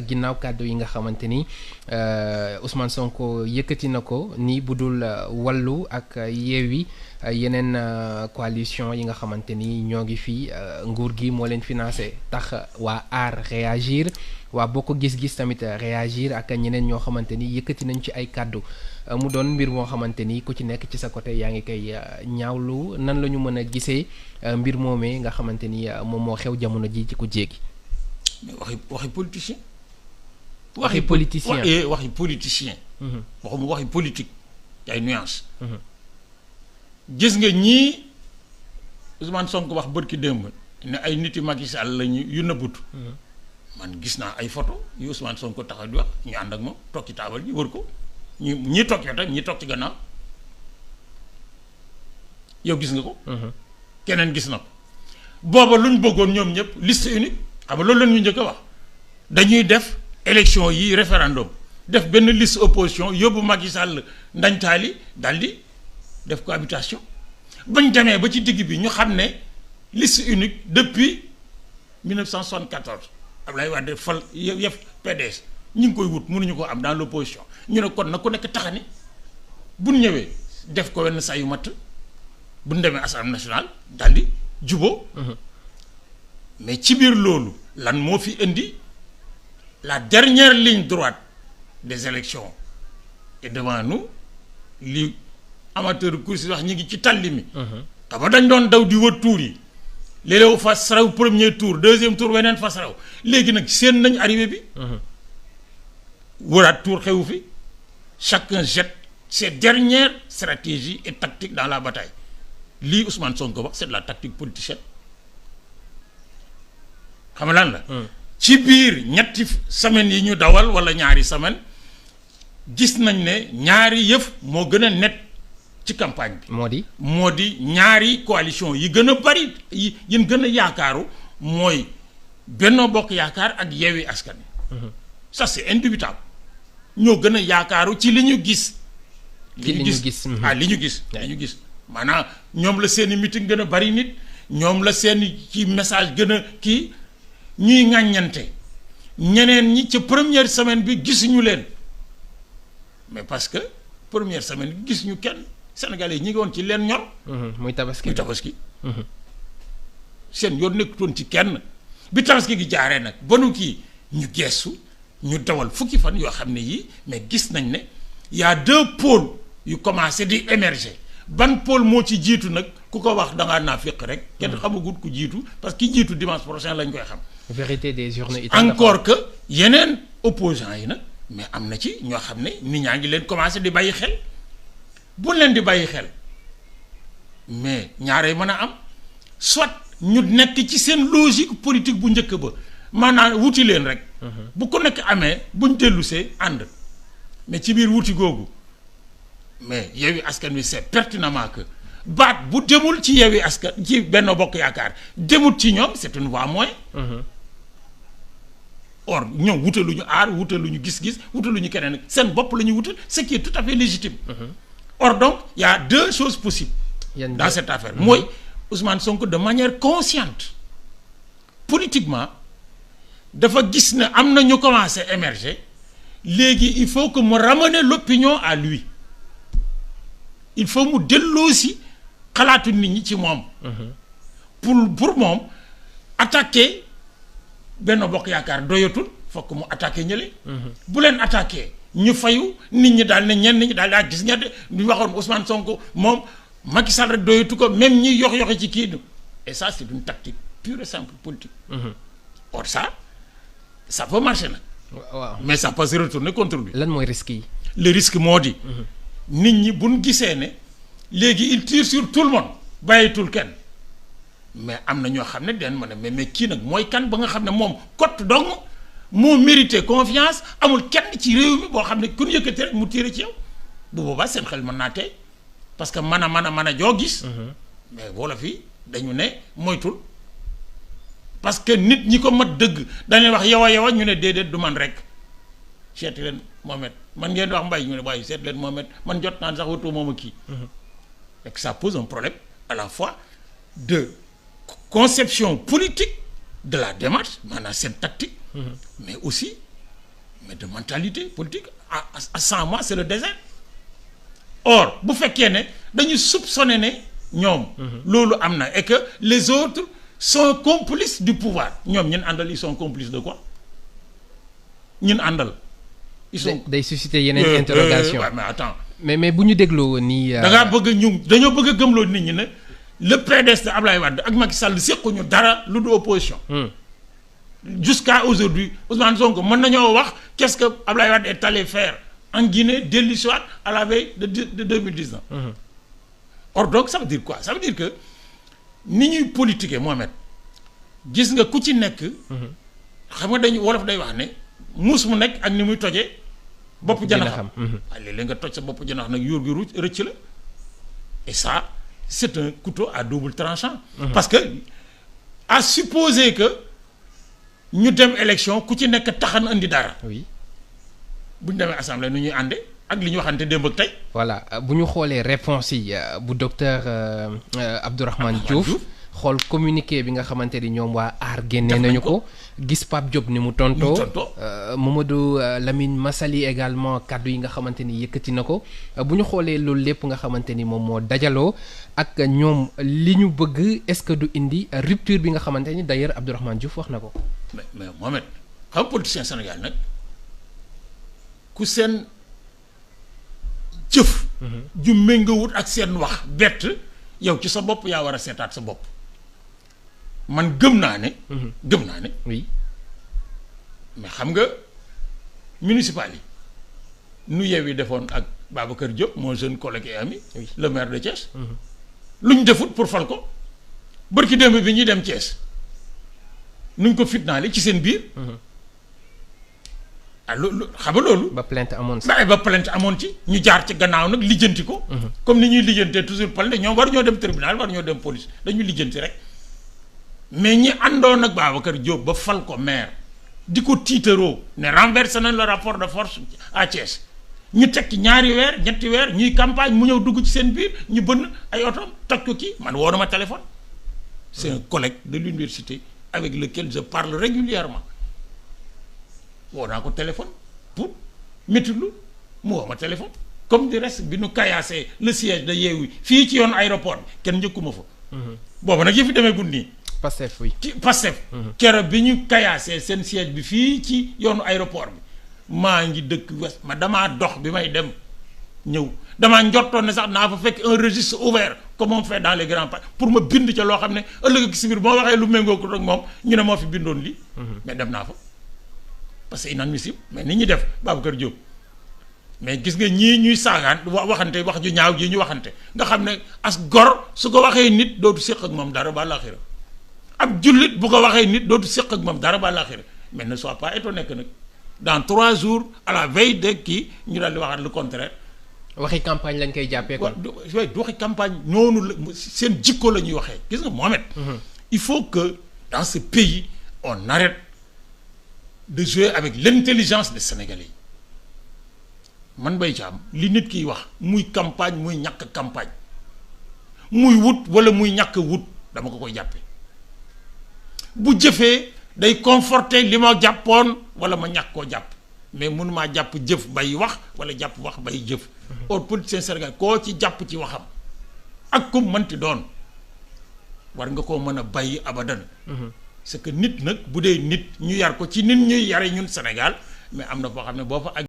ginnaaw kàddu yi nga xamante ni Ousmane Sonko yëkkati na ko ni budul Wallu ak Yewwi yeneen coalition yi nga xamante ni ñoo ngi fii nguur gi moo leen financé tax waa Aar réagir waa Bokk Gis Gis tamit réagir ak ñeneen ñoo xamante ni yëkkati nañ ci ay kàddu mu doon mbir moo xamante ni ku ci nekk ci sa côté yaa ngi koy ñaawlu nan la ñu mën a gisee mbir moomee nga xamante ni moom moo xew jamono ji ci ku jéegi. mais waxi politicien. waxi politicien waxi politicien. waxuma waxi politique ay nuance. gis nga ñii Ousmane Sonko wax bërki démb ne ay nit yu Macky Sall lañu yu nëbbutu. man gis naa ay photo yu Ousmane Sonko taxaw di wax ñu ànd ak moom toog ci taabal ji wër ko ñi toog ci wetam ñi toog ci gannaaw yow gis nga ko. keneen gis na ko booba lu ñu bëggoon ñoom ñëpp liste unique xam nga loolu la ñu njëkk a wax dañuy def élection yi référendum def benn liste opposition yóbbu Macky Sall ndañtaali daldi def cohabitation bañ demee ba ci digg bi ñu xam ne liste unique depuis 1974 Abdoulaye Wade fal yëf PDS ñu ngi koy wut mënuñu ko am dans l'opposition ñu ne kon na ku nekk taxani bu ñu ñëwee def ko wenn saa yu matt bu ñu demee Assemblée nationale daldi juboo mais ci biir loolu lan moo fi indi la dernière ligne droite des élections et devant nous li amateur course wax ñi ngi ci talli mi xam nga dañ doon daw di wër tour yi léeg-léeg fas raw premier tour deuxième tour weneen fas raw léegi nag seen nañ arrivé bi wëraat tour xewu fi chacun jette ses dernières stratégies et tactiques dans la bataille lii Ousmane Sonko wax c'est de la tactique politicienne xam nga lan la ci biir ñetti semaines yi ñu dawal wala ñaari semaine gis nañ ne ñaari yëf moo gën a net ci campagne bi moo di ñaari coalition yi gën a bari yi yéen gën a yaakaaru mooy Benno Bokk Yaakaar ak Yewwi Askan Wi ça c'est indubitable ñoo gën a yaakaaru ci li ñu gis li ñu gis maanaam ñoom la seeni meeting gën a bari nit ñoom la seeni ci message gën a kii ñuy ŋàññante ñeneen ñi ca première semaine bi gisuñu leen mais parce que première semaine bi gis ñu kenn Sénégalais yi ñi ngi woon ci leen ñor muy tabaski seen yoon nekkutoon ci kenn bi tabaski gi jaaree nag ba nu kii ñu geesu ñu dawal fukki fan yoo xam ne yii mais gis nañ ne y a deux pôles yu commencé di émerger ban pôle moo ci jiitu nag ku ko wax da ngaa naafiq rek kenn xamagut ku jiitu parce que ki jiitu dimanche prochain lañ koy xam. vérité des journées encore que yeneen opposants yi nag mais am na ci ñoo xam ne nit ñaa ngi leen commencé di bàyyi xel bu leen di bàyyi xel mais ñaaree mën a am soit ñu nekk ci seen logique politique bu njëkk ba maanaam wuti leen rek. bu ko nekk amee buñ dellusee ànd mais ci biir wuti googu mais Yewwi Askan Wi c'est pertinemment que baat bu demul ci Yewwi Askan ci Benno Bokk Yaakaar demul ci ñoom c'est une voix moins. or ñoom wutaluñu aar wutaluñu gis-gis wutaluñu keneen seen bopp la ñu wutal ce qui est tout à fait légitime. or donc y a deux choses possibles. dans cette affaire mooy Ousmane Sonko de manière consciente politiquement dafa gis ne am na ñu commencé émerger léegi il faut que mu ramener l'opinion à lui il faut mu delloosi xalaatu nit ñi ci moom. pour moom attaquer Benno Bokk Yaakaar doyatul fokk mu attaquer ñële. bu leen attaquer ñu fayu nit ñi daal ne ñenn ñi daal daa gis nga de ñu waxoon Ousmane Sonko moom Macky Sall rek doyatu ko même ñi yox ci kii et ça c'est une tactique pure et simple politique. or ça peut marcher nag. waaw mais ça peut se retourner contre lui. lan mooy risque yi. le risque moo di. nit ñi buñ gisee ne léegi il tire sur tout le monde bàyyitul kenn mais am na ñoo xam ne den ma ne mais kii nag mooy kan ba nga xam ne moom cote dong moo mérité confiance amul kenn ci réew mi boo xam ne ku ñu yëkkati rek mu tiire ci yow bu boobaa seen xel mën naa tey parce que mën a joo gis. mais wala fii dañu ne moytul parce que nit ñi ko mat dëgg dañuy wax yow a ñu ne déedéet du man rek seeti leen Mohamed man ngeen wax mbay ñu ne waaye seet leen Mohamed man jot naan sax watu moom a kii. et que ça pose un problème à la fois de conception politique de la démarche maanaam seen tactique. mais aussi mais de mentalité politique à 100 mois c'est le désert. Or bu fekkee ne dañu soupçonner ne ñoom. loolu am na et que les autres sont complices du pouvoir ñoom ñun àndal ils sont complices de quoi ñun àndal. ils sont day susciter yeneen interrogation mais attends. mais bu ñu dégloo nii. da ngaa bëgg dañoo bëgg a gëmloo nit ñi ne le PDS de Ablaye Wade ak Macky Sall sequñu dara lu du opposition. Jusqu'à aujourd'hui Ousmane Sonko mën nañoo wax qu'est-ce que Ablaye Wade est allé faire en Guinée dellu si waat à la veille de 2019. Or donc ça veut dire quoi? Ça veut dire que ni ñuy politiquer Mohamed gis nga ku ci nekk. xam nga dañu wolof day wax ne muus mu nekk ak ni muy tojee. bopp janaxam waaye léeg-léeg nga toj sa bopp janax nag yóor gi rëcc la. Et ça c'est un couteau à double tranchant. Parce que à supposer que ñu dem élection ku ci nekk taxan indi dara. oui bu ñu demee assemblée nu ñuy ànde ak li ñu waxante démb ak tey. voilà bu ñu xoolee réponse yi bu docteur Abdourahmane Diouf xool communiqué bi nga xamante ni ñoom waa aar génnee nañu ko gis Pape Diop ni mu tontoo Mamadou Lamine Massaly également kaddu yi nga xamante ni yëkkati na ko bu ñu xoolee loolu lépp nga xamante ni moom moo dajaloo ak ñoom li ñu bëgg est-ce que du indi rupture bi nga xamante ni d'ailleurs Abdourahmane Diouf wax na ko. mais Mohamed xam politicien Sénégal nag ku seen jëf. ju méngawut ak seen wax bett yow ci sa bopp yaa war a seetaat sa bopp man gëm naa ne. oui mais xam nga municipal yi nu Yewwi defoon ak Babacar Diop mon jeune collègue et ami. Oui. Le maire de Thiès. lu ñu defut pour fal ko bërki démb bi ñuy dem Thiès nuñ ko fitnaale ci seen biir. loolu xam nga loolu. ba plainte amoon si. ba plainte amoon ci ñu jaar ci gannaaw nag lijjanti ko. comme ni ñuy lijjantee toujours plainte ñoom war ñoo dem tribunal war ñoo dem police dañuy lijjanti rek mais ñi àndoon ak Babacar Diop ba fal ko maire di ko tiitaroo ne renversé nañ le rapport de force à Thiès ñu teg ci ñaari weer ñetti weer ñuy campagne mu ñëw dugg ci seen biir ñu bënn ay otom toj ko kii man woo na ma téléphone. C'est un collègue de l'université avec lequel je parle régulièrement woo naa ko téléphone pour méttilu mu woo ma téléphone comme du reste bi nu kaayaasee le siège de Yewwi fii ci yoon aéroport bi kenn njëkkuma fa. boobu nag yëfi demee gun nii. Pastef oui. ci Pastef. keroog bi ñu kaayaasee seen siège bi fii ci yoonu aéroport bi maa ngi dëkk west ma damaa dox bi may dem ñëw damaa njortoon ne sax naa fa fekk un registre ouvert comme on fait dans les grands parcs pour ma bind ca loo xam ne ëllëg ak si biir moo waxee lu méngoo ko rek moom ñu ne moo fi bindoon lii. mais dem naa fa parce que inadmissible mais ni ñuy def Babacar Diop mais gis nga ñii ñuy saagaan waxante wax ju ñaaw ji ñu waxante nga xam ne as gor su ko waxee nit dootu séq ak moom dara ba laaxira ab jullit bu ko waxee nit dootu séq ak moom dara ba laaxira mais ne sois pas étonné que nag dans 3 jours à la veille de kii ñu daal di waxaat le contraire. waxi campagne lañ koy jàppee kon. du waxi campagne noonu la seen jikko la ñuy waxee gis nga Mohamed. il faut que dans ce pays on arrête de jouer avec l'intelligence des Sénégalais man Mbaye Thiam li nit kiy wax muy campagne muy ñàkk campagne muy wut wala muy ñàkk wut dama ko koy jàppee bu jëfee day conforter li ma jàppoon wala ma ñàkk koo jàpp mais mënumaa jàpp jëf bay wax wala jàpp wax bay jëf. or politicien Sénégal koo ci jàpp ci waxam ak kum mënti doon war nga koo mën a bàyyi abadan. c'est que nit nag bu dee nit ñu yar ko ci nit ñuy yare ñun Sénégal mais am na foo xam ne boo fa